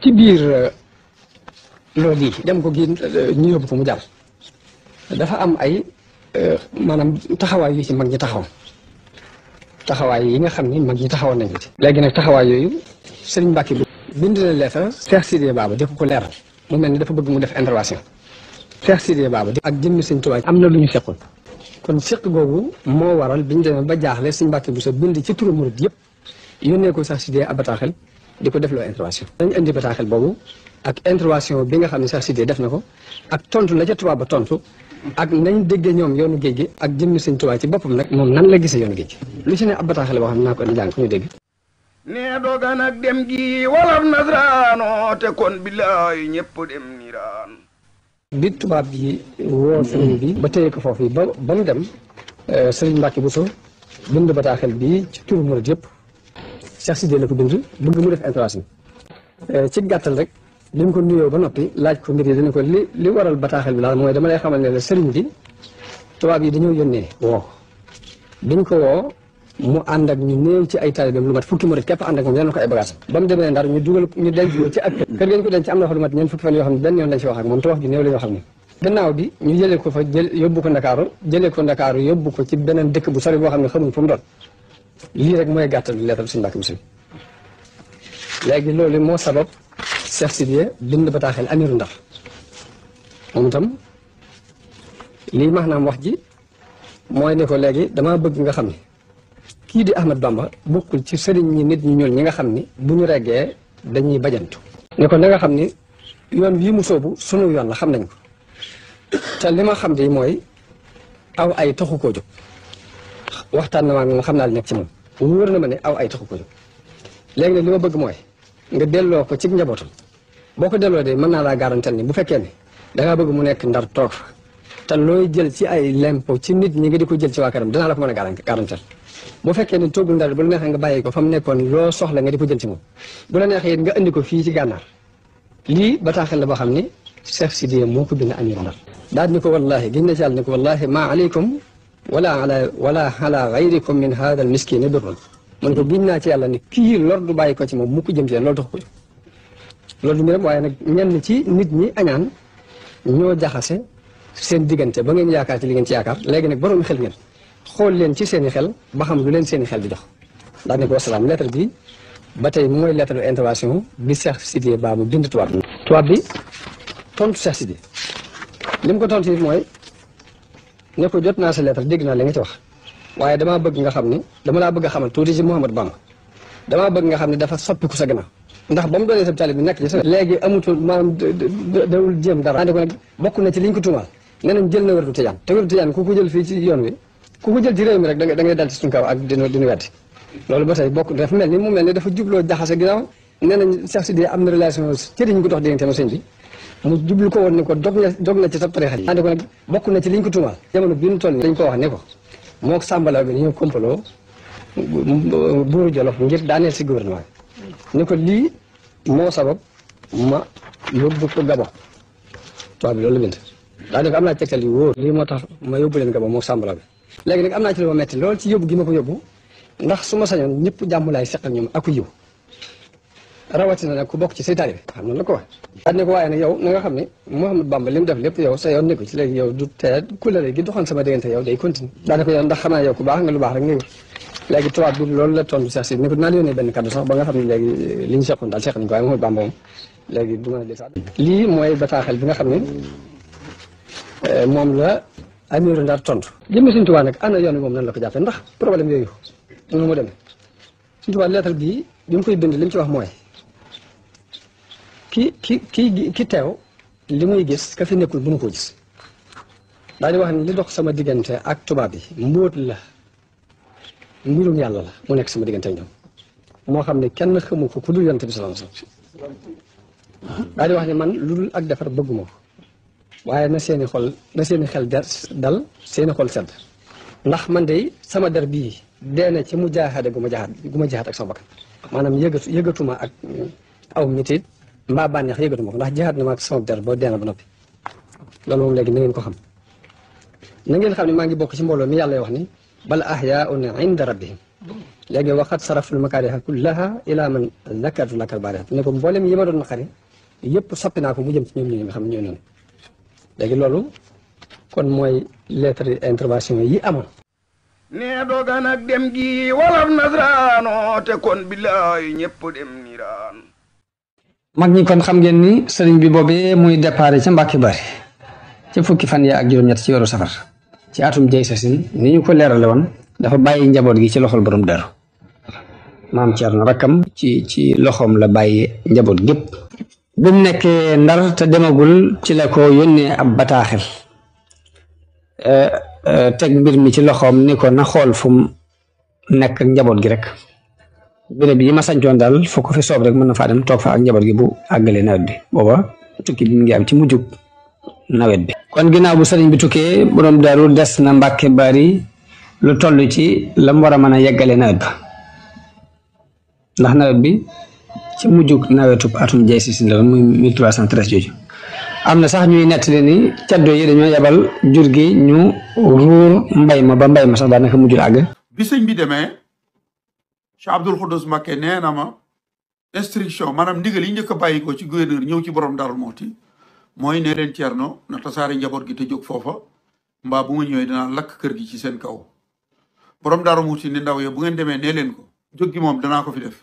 ci biir loolu yi dem ko gi ñu yóbbu ko mu jàll dafa am ay maanaam taxawaay yu ci mag ñi taxawaay yi nga xam ni mag ñi taxawoon nañu ci. léegi nag taxawaay yooyu Serigne Mbacke bi bind na lettre Cheikh Sidiya Baba def ko leeral mu mel ni dafa bëgg mu def intervention Cheikh Sidiya Baba ak jëmmi Serigne Touba am na lu ñu sequl kon seq googu moo waral biñu demee ba jaaxle Serigne Mbacke bi sa bind ci turu murid yëpp yónnee ko Cheikh Sidiya ab bataaxel di ko defloo intervention. dañu indi bataaxel boobu ak intervention bi nga xam ne Cheikh Sidiya def na ko ak tontu la ca tubaab ba tontu ak nañ déggee ñoom yoonu géej gi ak jëmmi Sëñ Tuubaa ci boppam nag moom nan la gisee yoonu géej gi lu ci ne ab bataaxal boo xam ne naa ko jàng fu ñu dégg. nee doga nag dem gi walaf nasraano te kon billaay ñëpp dem niiraan. bi tubaab bi woo sëriñ bi ba téye ko foofu ba mu dem Sëriñ Mbàkke Buso bind bataaxel bi ci turu murid yëpp Cheikh Sidiya la ko bind bëgg mu def intervention ci gàttal rek. li mu ko nuyoo ba noppi laaj ko mbir yi dana ko li waral bataaxel bi daal mooy dama lay xamal ne la sëriñ bi tubaab yi dañoo yónnee woo biñ ko woo mu ànd ak ñu néew ci ay taalibeem lu mat fukki murit képp ànd ak moom yenn ko ay bagages ba mu demee Ndar ñu dugal ñu denc ko ci ak kër gañ ko denc am na fa lu mat ñeent fukki fan yoo xam ne benn yoon lañ ci wax ak moom te wax ju néew la ñu wax ak moom gannaaw bi ñu jëlee ko fa yóbbu ko Ndakaaru yóbbu ko ci beneen dëkk bu sori boo xam ne xamuñ fu mu doon lii rek mooy gàttal leetal Sëriñ Mbàkke Buso léegi loolu moo sabab Cheikh Sidiya bind bataaxel amiru Ndar moom itam lii maanaam wax ji mooy ne ko léegi damaa bëgg nga xam ne kii di Ahmad Bamba bokkul ci sëriñ ñi nit ñu ñuul ñi nga xam ni bu ñu reggee dañuy bajantu ne ko na nga xam ni yoon wii mu soobu sunu yoon la xam nañ ko te li ma xam de mooy aw ay taxu koo jóg waxtaan na maa ngi xam naa li nekk ci moom wóor na ma ne aw ay taxu koo jóg léegi nag li ma bëgg mooy nga delloo ko ci njabootam boo ko delloo de mën naa laa garantel ni bu fekkee ne dangaa bëgg mu nekk Ndar toog fa te looy jël ci ay lempo ci nit ñi nga di ko jël ci waa këram danaa la ko mën a garantel bu fekkee ne toogul Ndar bu la neexee nga bàyyi ko fa mu nekkoon loo soxla nga di ko jël ci moom bu la neexee it nga indi ko fii ci gànnaar lii bataaxel la boo xam ni Cheikh Sidiya moo ko bind amiru Ndar daal ni ko wallaahi giñ na ci yàlla ni ko wallaahi maa aleykum wala ala gayrikum min hada al miskini birrun man ko giñ naa ci yàlla ni kii lor du bàyyi ko ci moom mu ko jëm ci yéen loolu tax ko loolu du mbiram waaye nag ñenn ci nit ñi añaan ñoo jaxase seen diggante ba ngeen yaakaar ci li ngeen ci yaakaar léegi nag borom xel ngeen xool leen ci seen i xel ba xam lu leen seen i xel di jox daal ne ko wasalaam lettre bi ba tey mooy lettre de intervention bi Cheikh Sidiya Baba bind tubaab bi tontu Cheikh Sidiya li mu ko tontu it mooy ne ko jot naa sa lettre dégg naa li nga ci wax waaye damaa bëgg nga xam ni dama laa bëgg a xamal tuuti ci Mouhamad Bamba damaa bëgg nga xam ne dafa soppiku sa gannaaw ndax ba mu doonee sa talib bi nekk ci sa léegi amutul maanaam dawul jéem dara andi ko nag bokk na ci liñ ko tuumaal nee nañ jël na wérdu tijaan te wérdu tijaan ku ko jël fii ci yoon wi ku ko jël ci réew mi rek da ngay dal ci suñu kaw ak dinu weddi loolu ba tey bokk dafa mel ni dafa jubloo jaxase ginnaaw nee nañ Cheikh Sidiya am na relation cëriñ ko dox diggante ma sëñ bi mu jublu ko woon ne ko dog na ci sa tarixa yi andi ko nag bokk na ci liñ ko tuumaal jamono bi ñu toll nii dañ ko wax ne ko moo sàmbalaw bi dañoo kompaloo buuru Jolof ngir daaneel si gouvernement bi ni ko lii moo sabab ma yóbbu ko Gabon tubaab bi loolu bind daa ne ko am naa tegtal yu wóor lii moo tax ma yóbbu leen Gabon moo sàmbalaw bi léegi nag am naa ci lu ma metti loolu ci yóbbu gi ma ko yóbbu ndax su ma sañoon ñëpp jàmm laay seqal ñoom aku yiw rawatina nag ku bokk ci say taalibe xam noonu la ko wax daa ne ko waaye nag yow na nga xam ne Mouhamad Bamba li mu def lépp yow sa yoon nekku ci léegi yow du tee kulare gi doxoon sama diggante yow day continue daa ne ko yow ndax xam naa yow ku baax nga lu baax rek ngay wut léegi tubaab bi loolu la tontu Cheikh Sidiya ne ko dinaa la yónnee benn kaddu sax ba nga xam ne léegi li ñu seqoon daal seq nañu ko waaye Mouhamad Bamba moom léegi du ma sax lii mooy bataaxel bi nga xam ne moom la amiru Ndar tontu jëmmi Sëñ Tuubaa nag ana yoon wi moom nan la ko jàppee ndax problème yooyu nu mu demee Sëñ Tuubaa lettre bii bi mu koy bind li mu ci wax mooy ki teew li muy gis ka fi nekkul bu nu koo gis daal di wax ne li dox sama diggante ak tubaab yi mbóot la mbirum yàlla la mu nekk sama diggante ak ñoom moo xam ne kenn xamu ko ku dul yonent bi sallallahu alayhi wasallam daal di wax ne man lu dul ak defar bëgguma ko waaye na seeni xel dal seeni xol sedd ndax man de sama der bii dee na ci mu jaaxaade gu ma jaxaat ak sama bakkan maanaam yëgatuma ak aw mitit mbaa bànneex yëgatuma ko ndax jaxaat na ma ak sama der boo dee na ba noppi loolu moom léegi na ngeen ko xam na ngeen xam ne maa ngi bokk ci mbooloo mi yàlla wax ni bal ahyaa'un inda rabbihim léegi waxat saraful makaariha kullaha ila man zakartu lakal baariha ne ko mboolem yi ma doon naqari yëpp soppi naa ko mu jëm ci ñoom ñi nga xam ne ñooy noonu léegi loolu kon mooy lettre intervention yi amoon. nee doga nag dem gi wolof nasraano te kon billaay ñëpp dem niiraan. mag ñi kon xam ngeen ni sëriñ bi boobee muy départ ca Mbàkke Bari ci fukki fan ya ak juróom-ñett ci weeru safar ci atum jay sasin ni ñu ko leerale woon dafa bàyyi njaboot gi ci loxol borom Daaru maam Cerno rakkam ci loxoom la bàyyi njaboot gépp bi mu nekkee Ndar te demagul ci la ko yónnee ab bataaxel teg mbir mi ci loxoom ni ko na xool fu mu nekk ak njaboot gi rek béréb yi ma sañcoon daal fu ko fi soob rek mën na faa dem toog fa ak njaboot gi bu àggalee nawet bi booba tukki bi mu ngi am ci mujjug nawet bi kon ginnaaw bu sëriñ bi tukkee borom Daaru des na Mbàkke Bari lu toll ci la mu war a mën a yeggalee nawet ba ndax nawet bi ci mujjug nawetub atum jay si la woon muy 1313 jooju am na sax ñuy nettali ni caddo yi dañoo yebal jur gi ñu ruur mbay ma ba mbay ma sax daanaka mujjul àgg. bi sëñ bi demee Cheikh Abdoul Khoudous Mbacké nee na ma instruction maanaam ndigal yi njëkk a bàyyi ko ci gouverneur ñëw ci borom Darou Mouhty mooy ne leen Cerno na tasaare njaboot gi te jóg foofa mbaa bu ma ñëwee dinaa lakk kër gi ci seen kaw borom Darou Mouhty ni ndaw yo bu ngeen demee nee leen ko jóg gi moom danaa ko fi def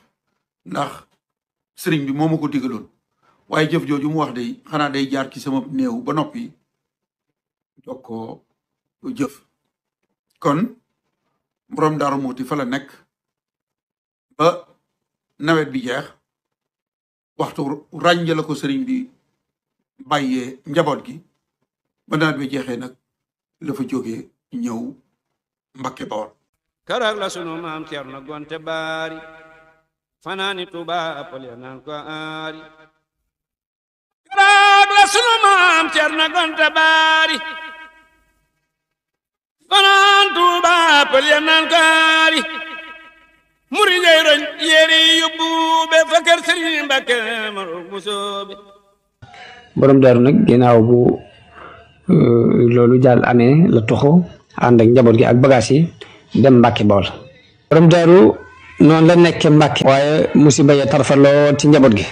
ndax sëriñ bi moo ma ko digaloon waaye jëf jooju mu wax day xanaa day jaar ci sama néew ba noppi jox ko jëf kon borom Darou Mouhty fa la nekk ba nawet bi jeex waxtu ràññe la ko sëriñ bi bàyyee njaboot gi ba nawet bi jeexee nag la fa jógee ñëw Mbàkke Bawol. Karak la sunu maam Cerno gonte baari fanaani Tuuba apale naan ko aari. Karak la sunu maam Cerno gonte baari fanaan Tuuba apale naan ko aari. muri ngay roñ yéeri yóbbu be fa kër Sëriñ Mbàkke Maru Musoobe. borom Daaru nag ginnaaw bu loolu jàll amee la toxo ànd ak njaboot gi ak bagage yi dem Mbàkke Bawol. borom Daaru noonu la nekkee Mbàkke waaye musiba ya tarfa lool ci njaboot gi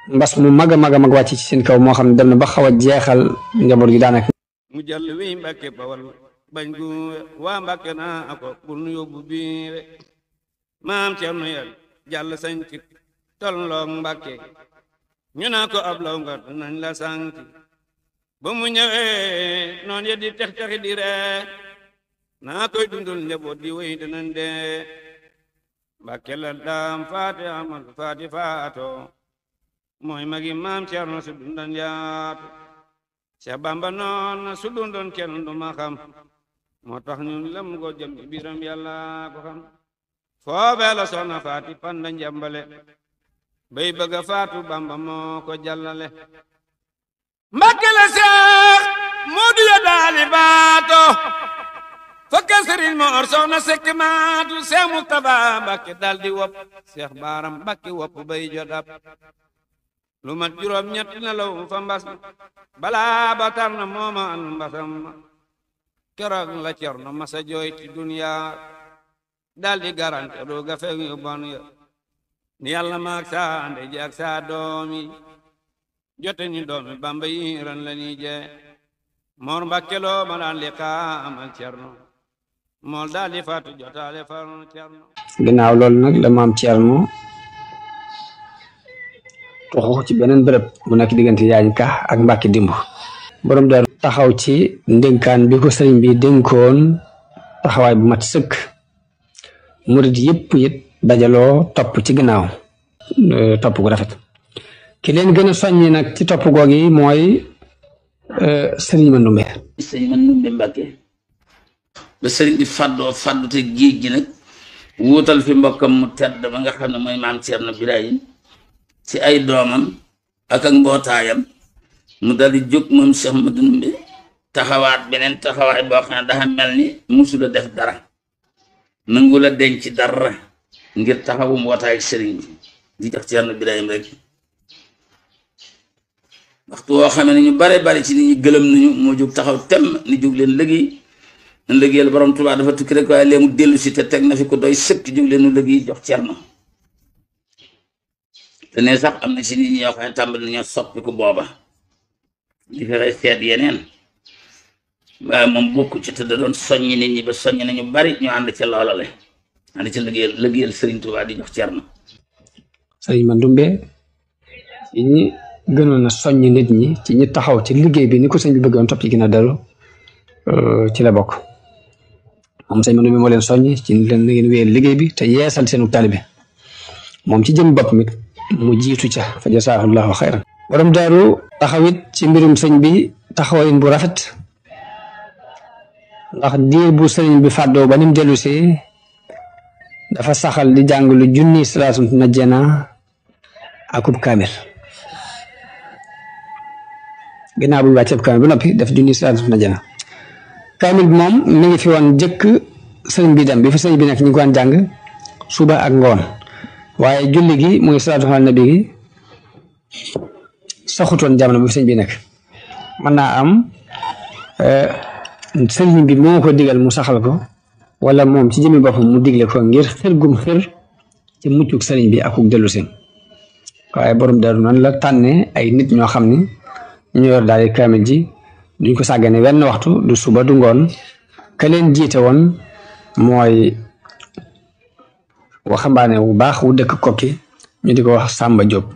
mbas mu mag a mag a mag wàcc ci seen kaw moo xam ne dem na ba xaw a jeexal njaboot gi daanaka. mu jàll wi Mbàkke Bawol bañ gu waa Mbàkke naa ako bul nu yóbbu biire maam Cerno yal jàll sañ ci tolloog Mbàkke ñu naa ko ab law nga nañ la sànki ba mu ñëwee noon ye di tex texi di ree naa koy dundul njaboot gi wéy dinañ dee Mbàkke la daam faati amal faati faato mooy magi maam Cerno su dundan yaatu Seex Bamba noon su dundoon kenn du ma xam moo tax ñun lem go jëm biram yàlla ko xam foofee la soxna faati panda njambale bay bëgga faatu Bamba moo ko jàllale Mbàkke la Seex Moodu ya daali baato fakka Sëriñ Moor soxna sekk maatu Seex Mustafa Mbàkke daldi wopp Seex Baaram Mbàkke wopp bay jodab lu mat juróom ñett na law fa mbas balaa ba tar na mooma an mbasam keroog la Cerno masa jooy ti duniya daldi garante dooga feeñ yu bon ya ni yàlla maag saa ande ji ak saa doomi jote ni doomi Bamba yi ran la ni jee Moor Mbàkke loo ma daan li xaamal Cerno mool daldi faatu jotaale far Cerno. ginnaaw loolu nag la maam Cerno toxu ci beneen bërëb bu nekk diggante Yaañ Ka ak Mbàkke Dimbu borom Daaru taxaw ci ndénkaan bi ko sëriñ bi dénkoon taxawaay bu mat sëkk murid yëpp it dajaloo topp ci ginnaaw topp gu rafet ki leen gën a soññi nag ci topp googi mooy sëriñ Mandumbe Mbàkke ba sëriñ bi fàddoo fàddute géej gi nag wuutal fi mbokkam mu tedd ba nga xam ne mooy maam Cerno Birahim ci ay doomam ak mbootaayam mu daldi jóg moom Cheikh Mandumbe taxawaat beneen taxawaay boo xam ne dafa mel ni musula def dara nangu la denc dara ngir taxawu mbootaay sëriñ bi di jox Cerno Birahim rek waxtu woo xam ne ñu bare bari ci nit ñi gëlëm nañu moo jóg taxaw tem ni jóg leen liggéey liggéeyal borom Tuubaa dafa tukki rek waaye léegi mu dellu si te teg na fi ko doy sëkk jóg leen nu liggéey jox Cerno te ne sax am na si nit ñi ñoo xam ne tàmbali nañoo soppi ko booba di fexe seet yeneen waaye moom bokku ci te da doon soññi nit ñi ba soññ nañu bari ñu ànd ca loolale ànd ci liggéeyal Sëriñ Tuubaa di jox Cerno. Sëriñ Mandoumbe ci ñi gënoon a soññ nit ñi ci ñi taxaw ci liggéey bi ni ko sëñ bi bëggoon topp ci ginnaaw Daaru ci la bokk moom sëñ Mandoumbe moo leen soññ ci leen ngeen wéyal liggéey bi te yeesal seenu taalibe moom ci jëm bopp mi mu jiitu ca fa jazaahullahu xayran. borom Daaru taxawit ci mbirum sëñ bi taxawayin bu rafet ndax diir bu sëriñ bi fàddoo ba nim dellu si dafa saxal di jàng lu junni salaatu najjana akub kaamil ginnaaw bu wàccee kaamil ba noppi def junni salaatu najjana kaamil bi moom mi ngi fi woon jëkk sëriñ bi dem bi fi sëriñ bi nekk ñu ngi ko daan jàng suba ak ngoon waaye julli gi muy salaatu ala nabi gi saxutoon jamono bi fi sëriñ bi nekk mën naa am sëriñ bi moo ko digal mu saxal ko wala moom ci jëmmi boppam mu digle ko ngir xër gum xër ci muccuk sëriñ bi akuk dellu si waaye borom Daaru noonu la tànne ay nit ñoo xam ni ñu yor daal di kaamil ji duñ ko sàggane wenn waxtu du suba du ngoon ka leen jiite woon mooy waxambaane wu baax wu dëkk Kokki ñu di ko wax Samba Diop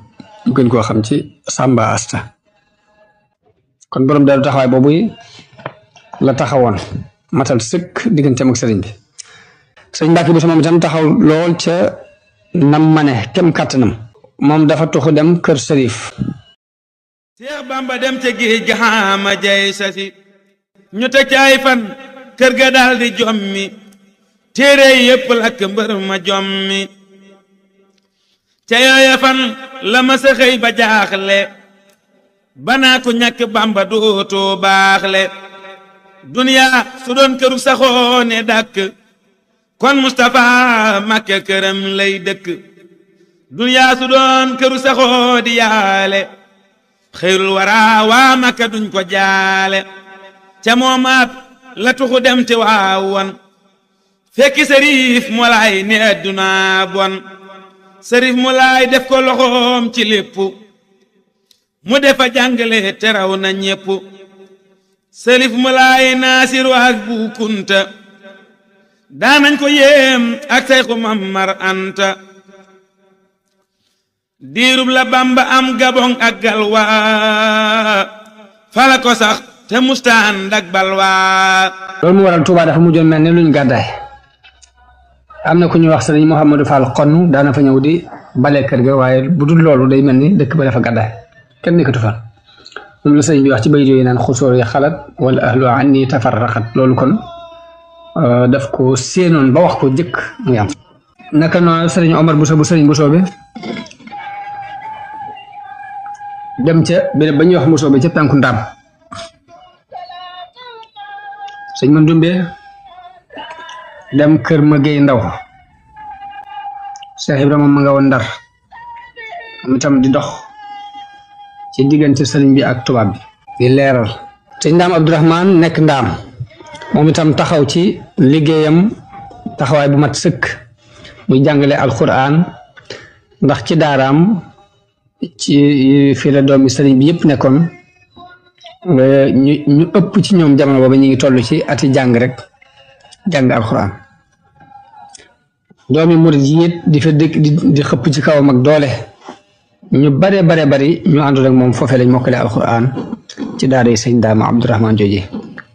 ñu gën koo xam ci Samba Asta kon borom Daaru taxawaay boobu la taxawoon matal sëkk digganteem ak sëriñ bi sëriñ Mbàkke Buso moom itam taxaw lool ca nam mane kem kàttanam moom dafa tuxu dem kër Sërif Seex Bamba dem ca géej ga xaama jay sasi ñu teg ci ay fan kër ga daal di jommi téere yépp lakk mbër ma jommi ca yooya fan la ma sa xëy ba jaaxle banaa ko ñàkk Bamba dootoo baaxle duniya su doon këru saxoo ne dàkk kon Mustapha Makke këram lay dëkk duniya su doon këru saxoo di yaale xëyrul wara waa Makka duñ ko jaale ca moomaat la tuxu dem te waawoon fekki Sërif Mulaay ni adduna bon Sërif Mulaay def ko loxoom ci lépp mu defa jàngale te raw na ñépp Sërif Mulaay Naasiru ak Bu Kunta daanañ ko yéem ak Sayxu Mamar Anta diirub la Bamba am Gabon ak Galwa fala ko sax te mustaan dak balwa loolu mu waral Tuubaa dafa mujjoon mel ne luñ gàddaay am na ku ñuy wax sëriñ Mouhamadou Fall xonn daana fa ñëw di bale kër ga waaye bu dul loolu day mel ni dëkk ba dafa gàddaay kenn nekkatu fa moom la sëriñ bi wax ci bay yooyu naan xusóor yi xalat wala ahlu anni tafarraqat loolu kon daf ko séenoon ba wax ko jëkk muy am naka noonu sëriñ Omar Bousso bu sëriñ Bousso bi dem ca béréb ba ñuy wax Bousso bi ca tànku ndaam sëñ Mandoumbe dem kër ma géey ndaw Cheikh Ibrahima ma nga woon Ndar moom itam di dox ci diggante sëriñ bi ak tubaab bi di leeral sëñ Ndaam Abdourahman nekk ndaam moom itam taxaw ci liggéeyam taxawaay bu mat sëkk muy jàngale alquran ndax ci daaraam ci fii la doomi sëriñ bi yëpp nekkoon ñu ëpp ci ñoom jamono booba ñu ngi toll ci ati jàng rek jàng alquran doomi murid yi it di fa dëkk di xëpp ci kawam ak doole ñu bare bari ñu àndoon ak moom foofee lañ mokkale alquran ci daara yi sëñ Ndaam Abdourahman jooje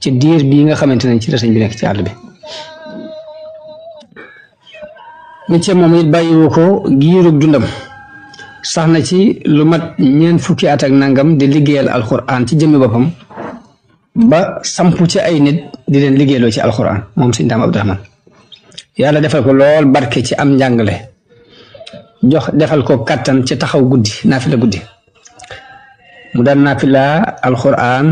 ci diir bii nga xamante ne ci la sëñ bi nekk ci àll bi métier moom it bàyyiwu ko giirug dundam sax na ci lu mat ñeent fukki at ak nangam di liggéeyal alquran ci jëmmi boppam ba sampu ci ay nit di leen liggéeyloo ci alquran moom sëñ Ndaam Abdourahman yàlla defal ko lool barke ci am njàngale defal ko kattan ci taxaw guddi naafila guddi mu daan naafila alquran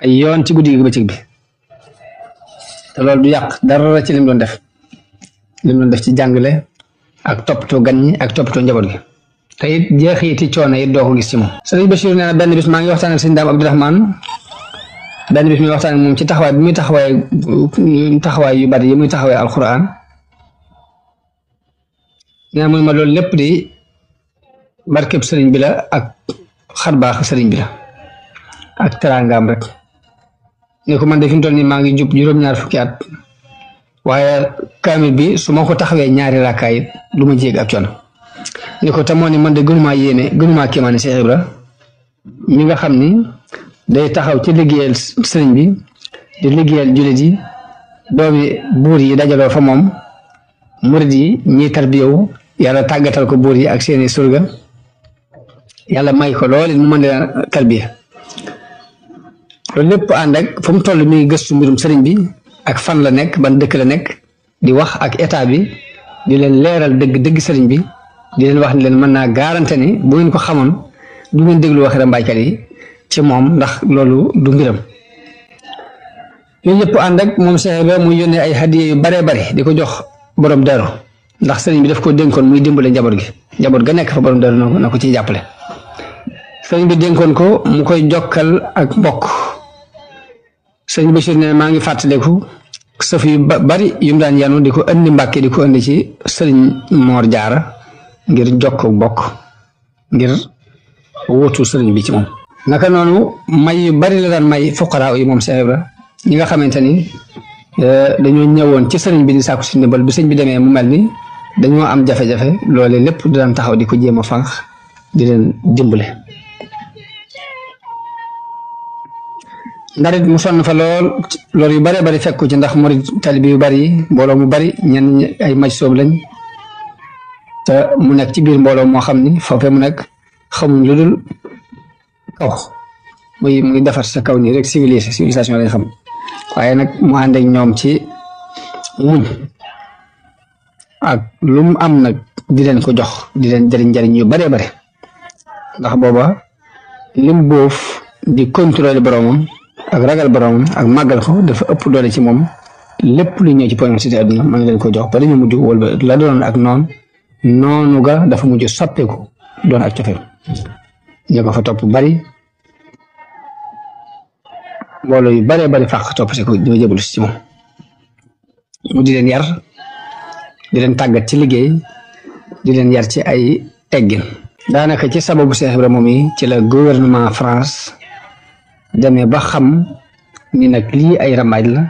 ay yoon ci guddi gi bëccëg bi te loolu du yàq dara ci lim doon def ci jàngale ak toppatoo gan ñi ak toppatoo njaboot gi te it jeexiti coono it doo ko gis ci moom. Sëriñ Bachir nee na benn bis maa ngi waxtaan ak sëñ Ndaam Abdourahman benn bis muy waxtaan moom ci taxawaay bi muy taxawaay yu bari yi muy taxawaay alquran nee muy ma loolu lépp di barkeb sëriñ bi la ak xarbaax sëriñ bi la ak teraangaam rek ne ko man de fi mu toll nii maa ngi jub juróom-ñaar fukki at waaye kaamil bi su ma ko taxawee ñaari rakkaay du ma jéeg ak coono ne ko tamoo ni man de gënumaa kéemaane Cheikh Ibra mi nga xam ni day taxaw ci liggéeyal sëriñ bi di liggéeyal jullit yi doomi buur yi dajaloo fa moom murid yi ñiy tarbiyewu yàlla tàggatal ko buur yi ak seeni surga yàlla may ko lool mu mën leen tarbiya loolu lépp ànd ak fu mu toll mi ngi gëstu mbirum sëriñ bi ak fan la nekk ban dëkk la nekk di wax ak état bi di leen leeral dëgg sëriñ bi di leen wax ni leen mën naa garanté ni bu ngeen ko xamoon du ngeen déglu waxi rambaaykat yi ci moom ndax loolu du mbiram yooyu yëpp ànd ak moom Cheikh Ibra muy yónnee ay hadiya yu baree bari di ko jox borom daru ndax sëriñ bi daf ko dénkoon muy dimbale njaboot ga nekk fa borom daru na ko ciy jàppale sëriñ bi dénkoon ko mu koy jokkal ak mbokk sëriñ Bachir ne maa ngi fàttaliku sëf yu bari yu mu daan yanu di ko indi Mbàkke di ko indi ci sëriñ Moor Jaara ngir jokk mbokk ngir wóotu sëriñ bi ci moom naka noonu may yu bari la daan may fuqaraa yi moom Cheikh Ibra ñi nga xamante ni dañoo ñëwoon ci sëriñ bi di sàkku si ndimbal bi sëñ bi demee mu mel ni dañoo am jafe-jafe loole lépp di daan taxaw di ko jéem a fànq di leen dimbale ndarit mu sonn fa lool yu bari fekku ci ndax murid talibi yu bari mbooloo mu bari ñenn ay maj soob lañ te mu nekk ci biir mbooloo moo xam ni foofee mu nekk xamuñ lu dul kaw muy defar sa kaw nii rek civilisation lañ xam waaye nag mu ànd ak ñoom ci muñ ak lu mu am nag di leen ko jox di leen jëriñ yu bare ndax booba lim boof di contrôler boromam ak ragal boromam ak màggal ko dafa ëpp doole ci moom lépp lu ñëw ci point cité àdduna mën leen ko jox ba dañu mujj wala la doon ak noonu ga dafa mujj soppeeku doon ak cofeem ñu ko fa topp bari mbooloo yu bari fàq topp si ko ñoo jëbalu si moom mu di leen yar di leen tàggat ci liggéey di leen yar ci ay teggin daanaka ci sababu Cheikh Ibra moom yi ci la gouvernement France demee ba xam ni nag lii ay rambaaj la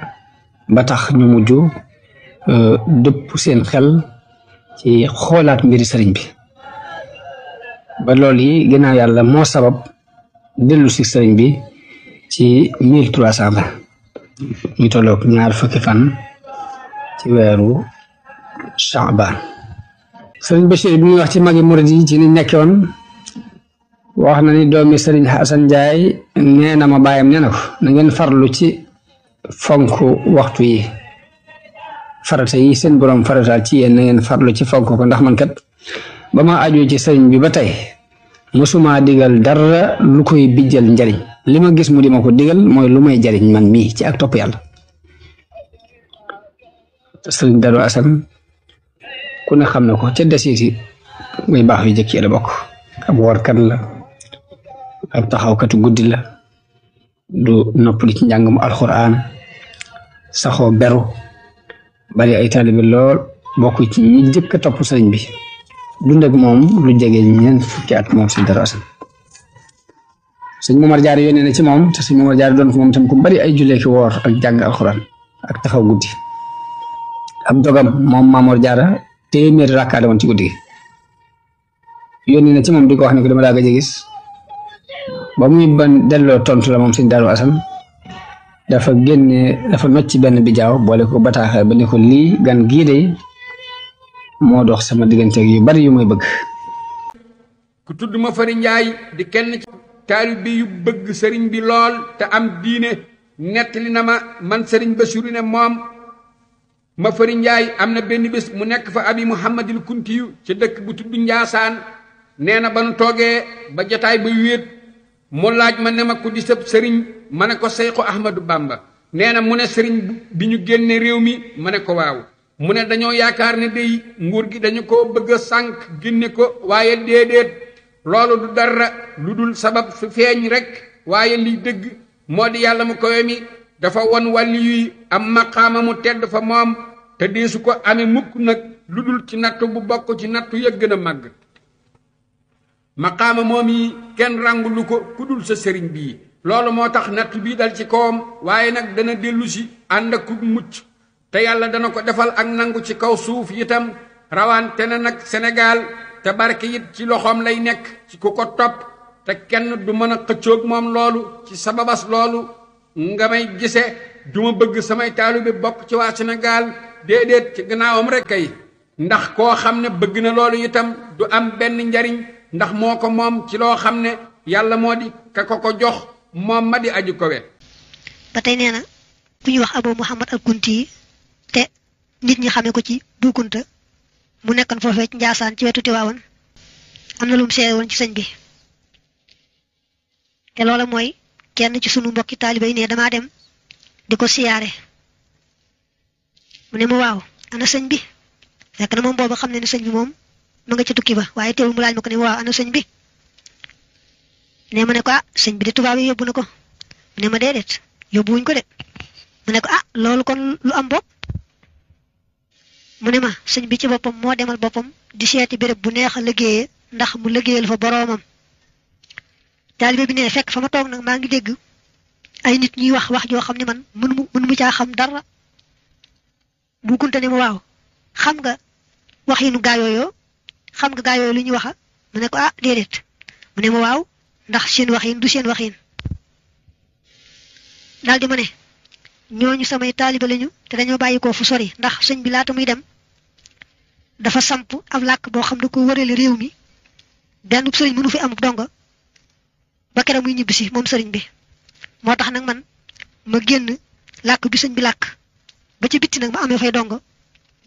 ba tax ñu mujj dëpp seen xel ci xoolaat mbiri sëriñ bi ba loolu yi ginnaaw yàlla moo sabab dellu si sëriñ bi ci 1320 ñu tolloog 2 fukki fan ci weeru Shaaban sëriñ Bachir bi ñuy wax ci magi murid yi ci ni nekkoon wax na ni doomi sëriñ Xasan Njaay nee na ma bàyyam nee na ko na ngeen farlu ci fonk waxtu yi farata yi seen borom farataal ci yéen na ngeen farlu ci fonk ko ndax man kat ba ma aju ci sëriñ bi ba tey musuma digal dara lu koy bijjal njariñ li ma gis mu di ma ko digal mooy lu may jariñ man mii ci ak topp yàlla sëriñ Daru Asan ku ne xam na ko ca desiiti muy baax yu jëkk yi la bokk ab woorkat la ab taxawkatu guddi la du noppali ci njàngum alxuraan saxoo beru bari ay taalibe lool bokk ci ñi jëkk a topp sëriñ bi dund ak moom lu jege ñeent fukki at moom sëriñ Daru Asan sëñ Momar Jaara yónnee na ci moom te sëñ Momar Jaara doon ko moom tam ku bari ay jullee ki woor ak jàng alxuraan ak taxaw guddi ab dogam moom Mamor Jaara téeméeri rakkaa woon ci guddi gi yónnee na ci moom di ko wax ne ko dama daa gëj a gis ba muy ban delloo tontu la moom sëñ Daru Asan dafa nocc benn bijaaw boole ko bataaxal ba ne ko lii gan gii de moo dox sama digganteeg yu bari yu muy bëgg ku tudd ma fari njaay di kenn ci taalibe yu bëgg sëriñ bi lool te am diine nettali na ma man sëriñ Basiru ne moom ma fari njaay am na benn bés mu nekk fa abi muhammadil kuntiyu ci dëkk bu tudd njaasaan nee na ba nu toogee ba jataay ba wéet mu laaj ma ne ma ku di sëb sëriñ ma ne ko Seyxu Ahmadu Bamba nee na mu ne sëriñ bi ñu génne réew mi ma ne ko waaw mu ne dañoo yaakaar ne day nguur gi dañu ko bëgg a sànq génne ko waaye déedéet loolu du dara lu dul sabab su feeñ rek waaye liy dëgg moo di yàlla mu kawe mi dafa won wàlli yuy am maqaama mu tedd fa moom te deesu ko amee mukk nag lu dul ci nattu bu bokk ci nattu ya gën a màgg maqaama moom yi kenn ràngulu ko ku dul sa sëriñ bii loolu moo tax nattu bii dal ci kawam waaye nag dana dellu si ànd ak ku mucc te yàlla dana ko defal ak nangu ci kaw suuf itam rawante na nag Sénégal te barke it ci loxoom lay nekk ci ku ko topp te kenn du mën a xëccoog moom loolu ci sababas loolu nga may gise du ma bëgg samay taalibe bokk ci waa Sénégal déedéet ci gannaawam rek kay ndax koo xam ne bëgg na loolu itam du am benn njariñ ndax moo ko moom ci loo xam ne yàlla moo di ka ko jox moom ma di aju kowe ba tey nee na ku ñuy wax Abu Muhammad al Kunti te nit ñi xamee ko ci Bu Kunta mu nekkoon foofee ci Njaasaan ci wetu Tiwaawan am na lu mu seere woon ci sëñ bi te loola mooy kenn ci sunu mbokki taaliba yi ne damaa dem di ko siyaare mu ne ma waaw ana sëñ bi fekk na moom booba xam ne ne sëñ bi moom ma nga ca tukki ba waaye teewul mu laaj ma ko ne ma waaw ana sëñ bi ne ma ne ko sëñ bi de tubaab yi yóbbu na ko mu ne ma déedéet yóbbuwuñ ko de mu ne ko loolu kon lu am bopp mu ne ma sëñ bi ci boppam moo demal boppam di seeti béréb bu neex a liggéeyee ndax mu liggéeyal fa boroomam taalibe bi ne fekk fa ma toog nag maa ngi dégg ay nit ñuy wax joo xam ne man mënu mu caa xam dara Bu Kunta ne ma waaw xam nga waxinu gaayooyoo xam nga gaayooyu lu ñuy waxa mu ne ko déedéet mu ne ma waaw ndax seen waxin du seen waxin daal di ma ne ñooñu samay taalibe lañu te dañoo bàyyi ko fu sori ndax sëñ bi laata muy dem dafa samp ab làkk boo xam ne ko wërale réew mi benn sëriñ mënu fi amub donga ba keroog muy ñibbisi moom sëriñ bi moo tax nag man ma génn làkk bi sëñ bi làkk ba ci bitti nag ma amee fay donga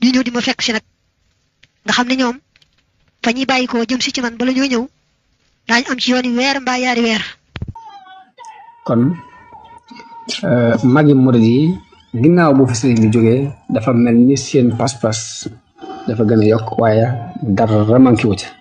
ñu ñëw di ma fekk si nag nga xam ne ñoom fa ñuy bàyyi ko jëm si ci man bala ñoo ñëw daañu am ci yoon yi weer mbaa yaari weer. kon magi murid yi ginnaaw bu fi sëriñ bi jógee dafa mel ni seen pas-pas dafa gën a yokk waaye dara manqué wu ci